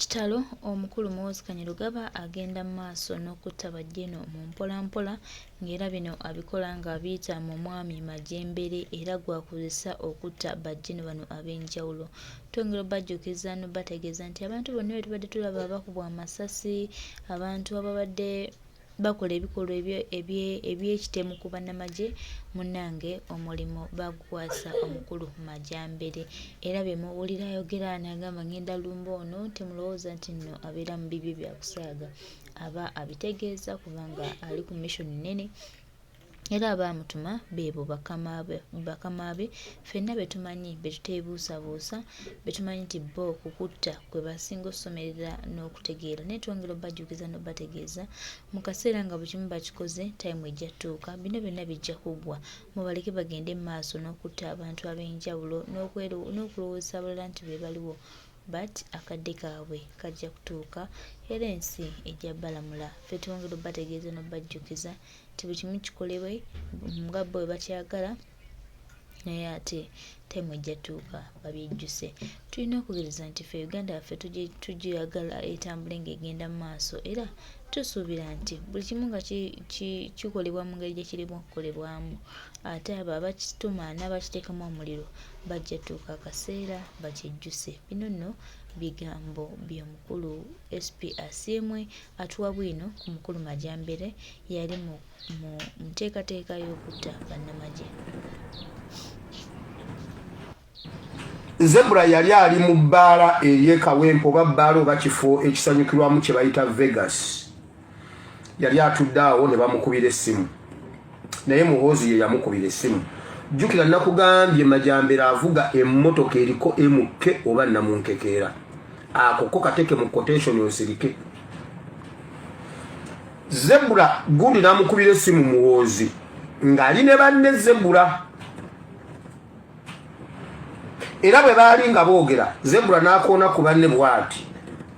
Kitalo! Omukulu Muhoozi Kainerugaba agenda mu maaso n'okutta Bajeno mu mpolampola ng'era bino abikola ng'abiyita mu mwami Majembere era gw'akozesa okutta Bajeno bano ab'enjawulo. Twongera obajjukiza n'obategeeza nti abantu bonna be tubadde tulaba abakubwa amasasi, abantu ababadde bakola ebikolwa eby'ekitemu ku bannamagye munnange omulimu baagukwasa omukulu Majambere era bye muwulira ayogera n'agamba ngenda lumba ono temulowooza nti nno abeera mu bibye bya kusaaga aba abitegeeza kubanga ali ku mission nnene era abaamutuma beebo bakama be ffenna be tumanyi be tuteebuusabuusa be tumanyi nti bo ku kutta kwe basinga okusomerera n'okutegeera naye twongera obajjukiza n'obategeeza mu kaseera nga buli kimu bakikoze tayimu ejja tuuka bino byonna bijja kuggwa mubaleke bagende mu maaso n'okutta abantu ab'enjawulo n'okulowooza abalala nti be baliwo but akadde kaabwe kajja kutuuka era ensi ejja balamula ffe twongera obategeeza n'obajjukiza nti buli kimu kikolebwe nga bo bwe bakyagala naye ate time ejja tuuka babyejjuse. Tulina okukkiriza nti ffe Uganda yaffe tugiyagala etambule ng'egenda mu maaso era tusuubira nti buli kimu nga kikolebwa mu ngeri gye kirimu okukolebwamu ate abo abakituma n'abakiteekamu omuliro bajja tuuka akaseera bakyejjuse. Bino nno bigambo by'omukulu SP Asiimwe atuwa bwino ku mukulu Majambere yali mu mu nteekateeka y'okutta bannamagye. Zebra yali ali mu bbaala ery'e Kawempe oba bbaala oba kifo ekisanyukirwamu kye bayita Vegas. Yali atudde awo ne bamukubira essimu, naye Muhoozi ye yamukubira essimu. Jjukira nakugambye Majambere avuga emmotoka eriko MK oba namunkekeera. Ako ko kateke mu quotation osirike. Zebra gundi namukubira essimu Muhoozi ng'ali ne banne Zebra era bwe baali nga boogera Zebra n'akoona ku banne bw'ati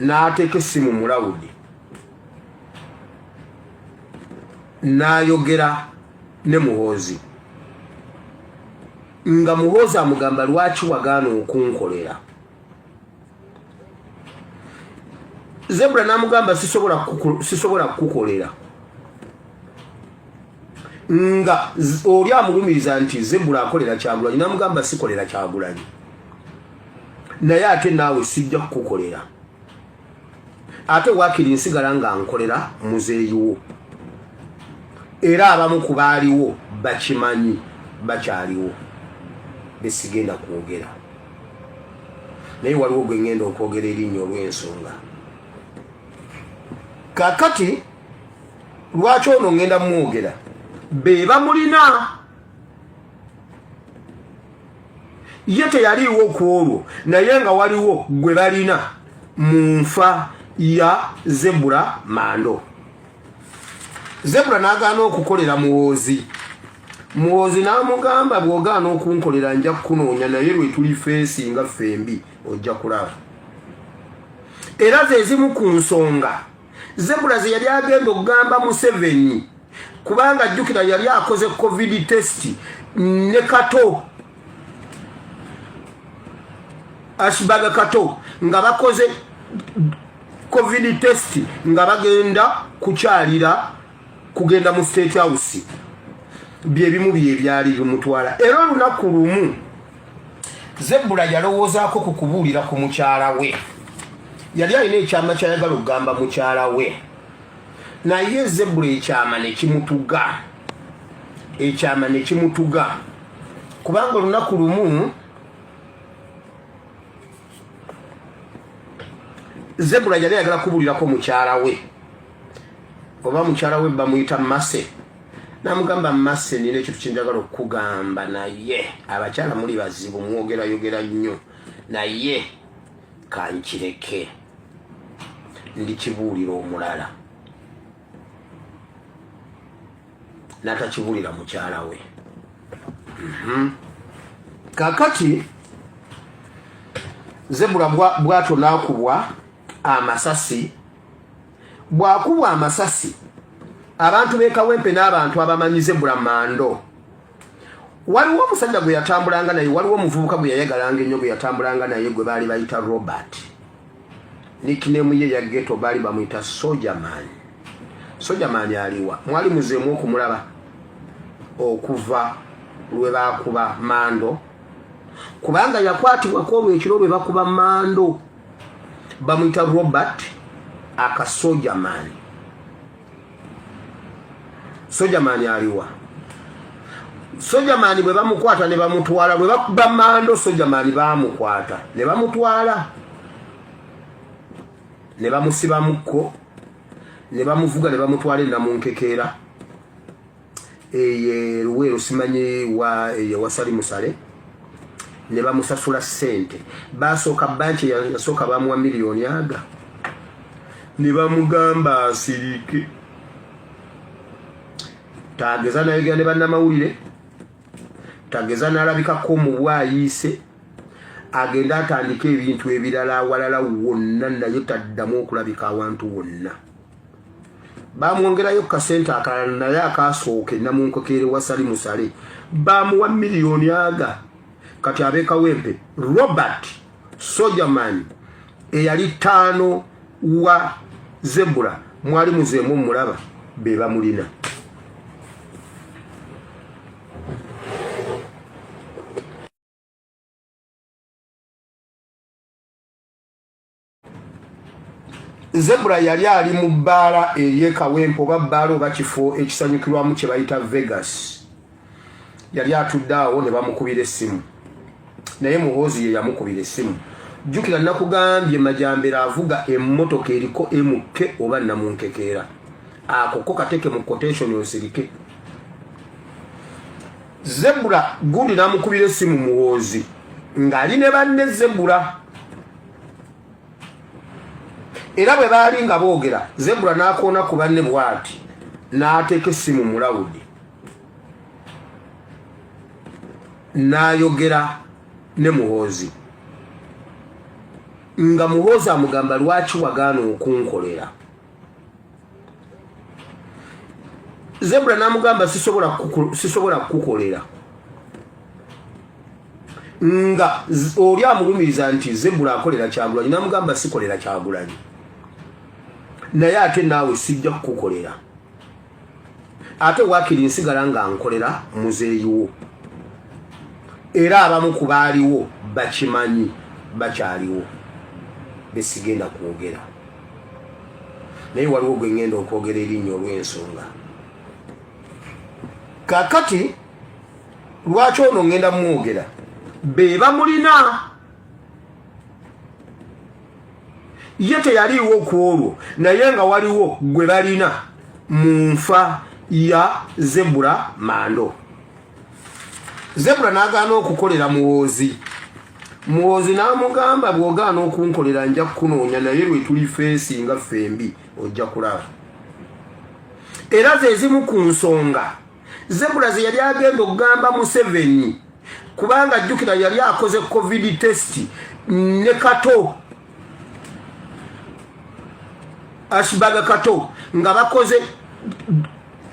n'ateeka essimu mu lawudi n'ayogera ne Muhoozi nga Muhoozi amugamba lwaki wagaana okunkolera Zebra n'amugamba sisobola kukukolera nga oli amulumiriza nti Zebra akolera Kyagulanyi n'amugamba sikolera Kyagulanyi naye ate naawe sijja kukukolera ate waakiri nsigala nga nkolera muzeeyiwo era abamu ku baaliwo bakimanyi bakyaliwo besigenda kwogera naye waliwo gwe ngenda okwogera erinnya olw'ensonga kakati lwaki ono ngenda mwogera be bamulina ye teyaliiwo ku olwo naye nga waliwo gwe balina mu nfa ya Zebra Mando. Zebra n'agaana okukolera Muhoozi. Muhoozi n'amugamba bw'ogaana okunkolera nja kukunoonya naye lwe tuli feesi nga ffembi ojja kulaba. Era ze zimu ku nsonga Zebra ze yali agenda okugamba Museveni kubanga jjukira yali akoze covid test ne Kato Ashbaga Kato nga bakoze covid test nga bagenda kukyalira kugenda mu State House byebimu byebyali bimutwala era olunaku lumu Zebula yalowoozaako ku kubuulira ku mukyala we yali alina ekyama kyayagala okugamba mukyala we naye Zebula ekyama nekimutuga ekyama nekimutuga kubanga olunaku lumu Zebula yali ayagala kubuulirako mukyala we oba mukyala we bamuyita Mase namugamba Mase nina ekintu kyenjagala okukugamba naye abakyala muli bazibu mwogerayogera nnyo naye kankireke ndikibuulira omulala natakibuulira mukyala we. Kakati Zebula bwatyo nakubwa amasasi bwakubwa amasasi abantu b'e Kawempe n'abantu abamanyi Zebula Mando waliwo omusajja gwe yatambulanga naye waliwo omuvubuka gwe yayagalanga ennyo gwe yatambulanga naye gwe baali bayita Robert. Nickname ye ya ghetto baali bamuyita Sojaman. Sojaman aliwa? Mwali muzeemu okumulaba okuva lwe bakuba Mando, kubanga yakwatibwako olwo ekiro lwe bakuba Mando. Bamuyita Robert aka Sojaman. Sojaman aliwa? Sojaman bwe bamukwata ne bamutwala, lwe bakuba Mando, Sojaman bamukwata ne bamutwala ne bamusibamukko ne bamuvuga ne bamutwala enamunkekeera eye Luweero, simanyi wa eye wasali musale, ne bamusasula ssente. Basooka banki yasooka bamuwa miliyoni aga ne bamugamba asirike, tageza nayogera ne bannamawulire, tageza n'alabikako mu bwayiise, agende atandike ebintu ebirala awalala wonna, naye taddamu okulabika awantu wonna. Bamwongerayo kasente akalala, naye akasooka enamunkokeere wasali musale bamuwa miliyoni aga. Kati abekawempe, Robert Sojaman eyali ttaano wa Zebura, mwali muzeemu omulaba, be bamulina. Zebura yali ali mu bbaala eryekawempe, oba bbaala oba kifo ekisanyukirwamu kye bayita Vegas. Yali atudde awo ne bamukubira essimu, naye Muhoozi ye yamukubira essimu. Jjukira nakugambye Majambere avuga emmotoka eriko MK oba namunkekeera ako ko kateke mu quotation osirike. Zebura gundi namukubira essimu Muhoozi ng'ali ne banne. Zebura era bwe baali nga boogera, Zebura n'akoona ku banne bw'ati n'ateeka essimu mu loud n'ayogera ne Muhoozi, nga Muhoozi amugamba, "Lwaki wagaana okunkolera?" Zebura n'amugamba, "Sisobola kukukolera," nga oli amulumiriza nti Zebura akolera Kyagulanyi. N'amugamba, "Sikolera Kyagulanyi, naye ate naawe sijja kukukolera. Ate wakiri nsigala nga nkolera muzeeyiwo." Era abamu ku baaliwo bakimanyi, bakyaliwo, besigenda kwogera, naye waliwo gwe ngenda okwogera erinnya olw'ensonga. Kakati lwaki ono ngenda mwogera? Be bamulina. Ye teyaliiwo ku olwo, naye nga waliwo gwe balina mu nfa ya Zebura Mando. Zebura n'agaana okukolera Muwoozi. Muwoozi n'amugamba, "Bw'ogaana okunkolera nja kukunoonya, naye lwe tuli feesi nga ffembi ojja kulaba." Era ze zimu ku nsonga Zebura ze yali agenda okugamba Museveni, kubanga jjukira yali akoze COVID test ne Kato Ashbaga Kato, nga bakoze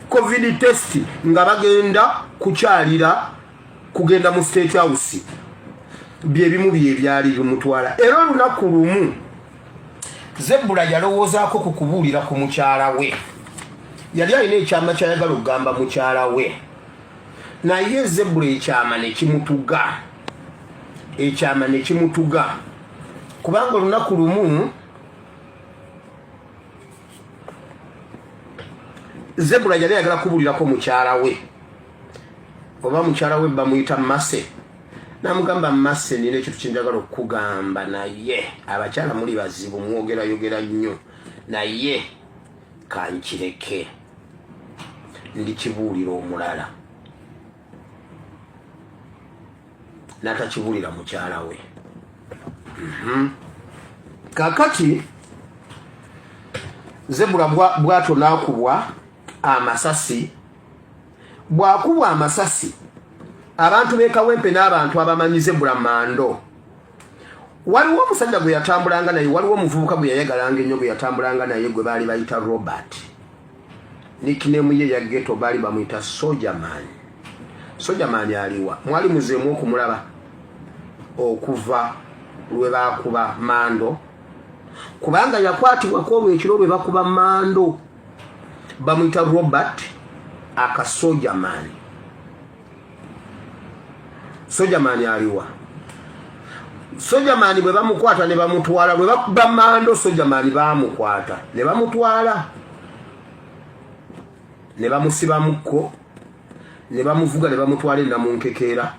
COVID test nga bagenda kukyalira kugenda mu State House. Byebimu byebyali bimutwala. Era olunaku lumu Zebula yalowoozaako ku kubuulira ku mukyala we. Yali alina ekyama kyayagala okugamba mukyala we, naye Zebula ekyama nekimutuga, ekyama nekimutuga, kubanga olunaku lumu Zebula yali ayagala kubuulirako mukyala we, oba mukyala we bamuyita Mase. Namugamba, "Mase, nina ekintu kyenjagala okukugamba, naye abakyala muli bazibu, mwogerayogera nnyo, naye kankireke ndikibuulira omulala." Natakibuulira mukyala we. Kakati Zebula bwatyo nakubwa amasasi. Bwakubwa amasasi, abantu bekawempe n'abantu abamanyi Zebula Mando, waliwo omusajja gwe yatambulanga naye, waliwo omuvubuka gwe yayagalanga ennyo gwe yatambulanga naye, gwe baali bayita Robert. Nickname ye ya ghetto baali bamuyita Sojaman. Sojaman aliwa? Mwali muzeemu okumulaba okuva lwe bakuba Mando. Kubanga yakwatibwako olwo ekiro lwe bakuba Mando, bamuyita Robert Akasojaman. Sojaman aliwa? Sojaman bwe bamukwata ne bamutwala, lwe bakuba Mando, Sojaman bamukwata ne bamutwala ne bamusibamukko ne bamuvuga ne bamutwala enamunkekeera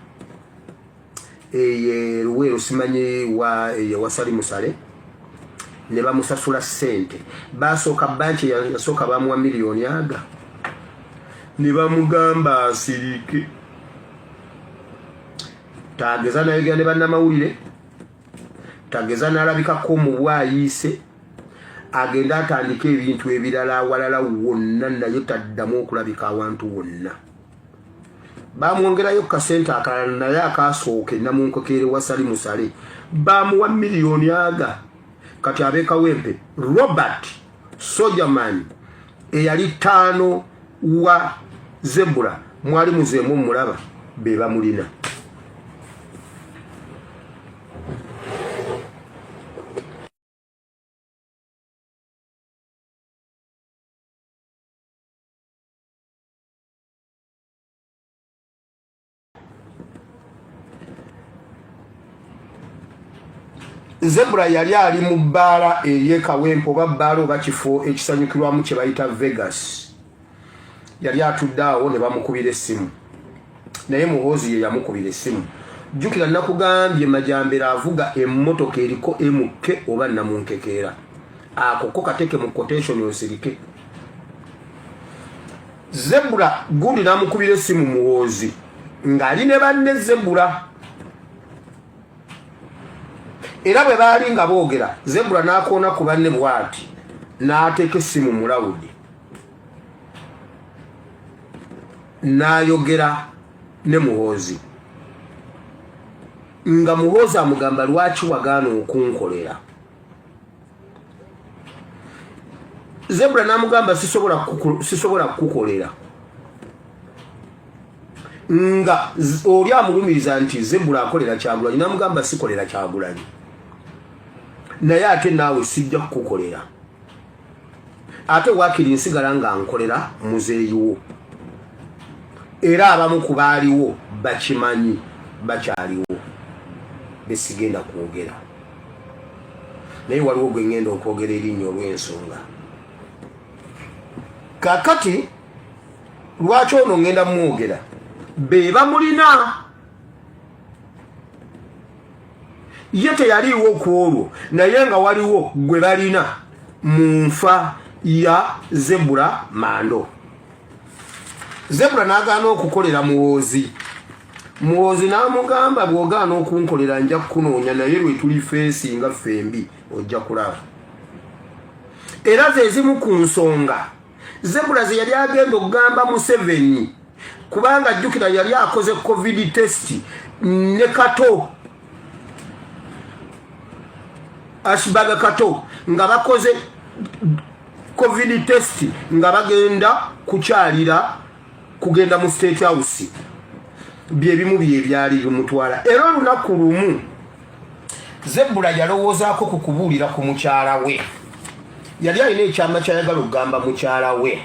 eye Luweero, simanyi wa eye wasali musale, ne bamusasula ssente. Basooka banki yasooka bamuwa miliyoni aga ne bamugamba asirike, tageza nayogera ne bannamawulire, tageza n'alabikako mu bwayiise, agende atandike ebintu ebirala awalala wonna, naye taddamu okulabika awantu wonna. Bamwongerayo kasente akalala, naye akasooka enamunkokeere wasali musale bamuwa miliyoni aga. Kati abekawempe, Robert Sojaman eyali ttaano wa Zebura, mwali muzeemu mulaba be bamulina. Zebura yali ali mu bbaala ery'e Kawempe, oba bbaala oba kifo ekisanyukirwamu kye bayita Vegas. Yali atudde awo ne bamukubira essimu, naye Muhoozi ye yamukubira essimu. Jjukira nakugambye Majambere avuga emmotoka eriko MK oba namunkekeera. Ako ko kateke mu quotation osirike. Zebura gundi n'amukubira essimu Muhoozi ng'ali ne banne. Zebura era bwe baali nga boogera, Zebura n'akoona ku banne bw'ati n'ateeka essimu mu loud n'ayogera ne Muhoozi, nga Muhoozi amugamba, "Lwaki wagaana okunkolera?" Zebura n'amugamba, "Sisobola kukukolera," nga oli amulumiriza nti Zebura akolera Kyagulanyi. N'amugamba, "Sikolera Kyagulanyi, naye ate naawe sijja kukukolera. Ate wakiri nsigala nga nkolera muzeeyiwo." Era abamu ku baaliwo bakimanyi, bakyaliwo, besigenda kwogera, naye waliwo gwe ngenda okwogera erinnya olw'ensonga. Kakati lwaki ono ngenda mwogera? Be bamulina, ye teyaliiwo ku olwo, naye nga waliwo gwe balina mu nfa ya Zebura Mando. Zebura n'agaana okukolera Muwoozi. Muwoozi n'amugamba, "Bw'ogaana okunkolera nja kukunoonya, naye lwe tuli feesi nga ffembi ojja kulaba." Era ze zimu ku nsonga Zebura ze yali agenda okugamba Museveni, kubanga jjukira yali akoze COVID test ne Kato Ashbaga Kato, nga bakoze COVID test nga bagenda kukyalira kugenda mu State House. Byebimu byebyali bimutwala. Era olunaku lumu Zebula yalowoozaako ku kubuulira ku mukyala we. Yali alina ekyama kyayagala okugamba mukyala we,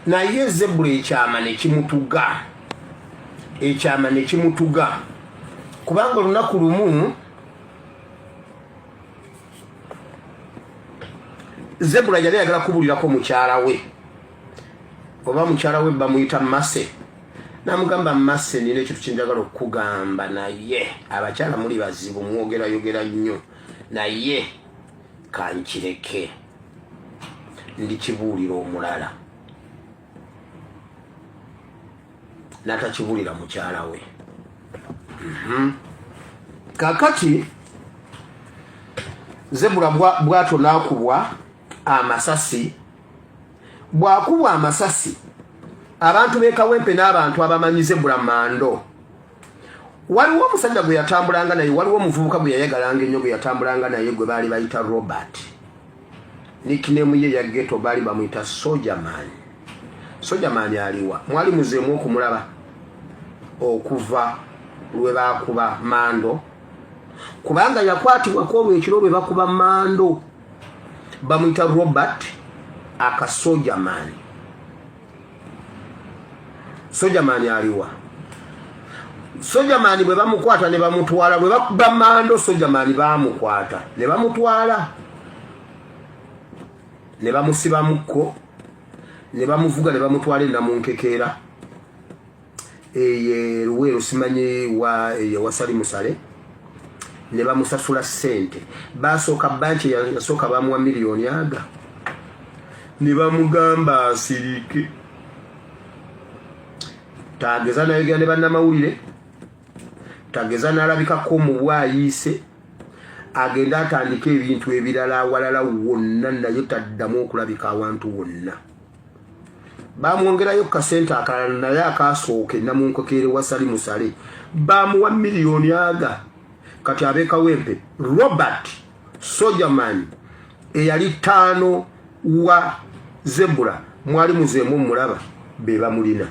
naye Zebula ekyama nekimutuga, ekyama nekimutuga, kubanga olunaku lumu Zebula yali ayagala kubuulirako mukyala we, oba mukyala we bamuyita Mase. Namugamba, "Mase, nina ekintu kyenjagala okukugamba, naye abakyala muli bazibu, mwogerayogera nnyo, naye kankireke ndikibuulira omulala." Natakibuulira mukyala we. Kakati Zebula bwatyo nakubwa amasasi. Bwakubwa amasasi, abantu b'e Kawempe n'abantu abamanyi Zebula Mando, waliwo omusajja gwe yatambulanga naye, waliwo omuvubuka gwe yayagalanga ennyo gwe yatambulanga naye, gwe baali bayita Robert. Nickname ye ya ghetto baali bamuyita Sojaman. Sojaman aliwa? Mwali muzeemu okumulaba okuva lwe bakuba Mando? Kubanga yakwatibwako olwo ekiro lwe bakuba Mando, bamuyita Robert Akasojamani. Sojamani aliwa? Sojamani bwe bamukwata ne bamutwala, bwe bakuba Mando, Sojamani bamukwata ne bamutwala ne bamusibamukko ne bamuvuga ne bamutwala enamunkekeera eye Luweero, simanyi wa eye wasali musale, ne bamusasula ssente. Basooka banki yasooka bamuwa miliyoni aga ne bamugamba asirike, tageza nayogera ne bannamawulire, tageza n'alabikako mu bwayiise, agende atandike ebintu ebirala awalala wonna, naye taddamu okulabika awantu wonna. Bamwongerayo kasente akalala, naye akasooka enamunkokeere wasali musale bamuwa miliyoni aga. Kati abekawempe, Robert Sojaman eyali taano wa Zebura, mwali muzeemu omulaba, be bamulina.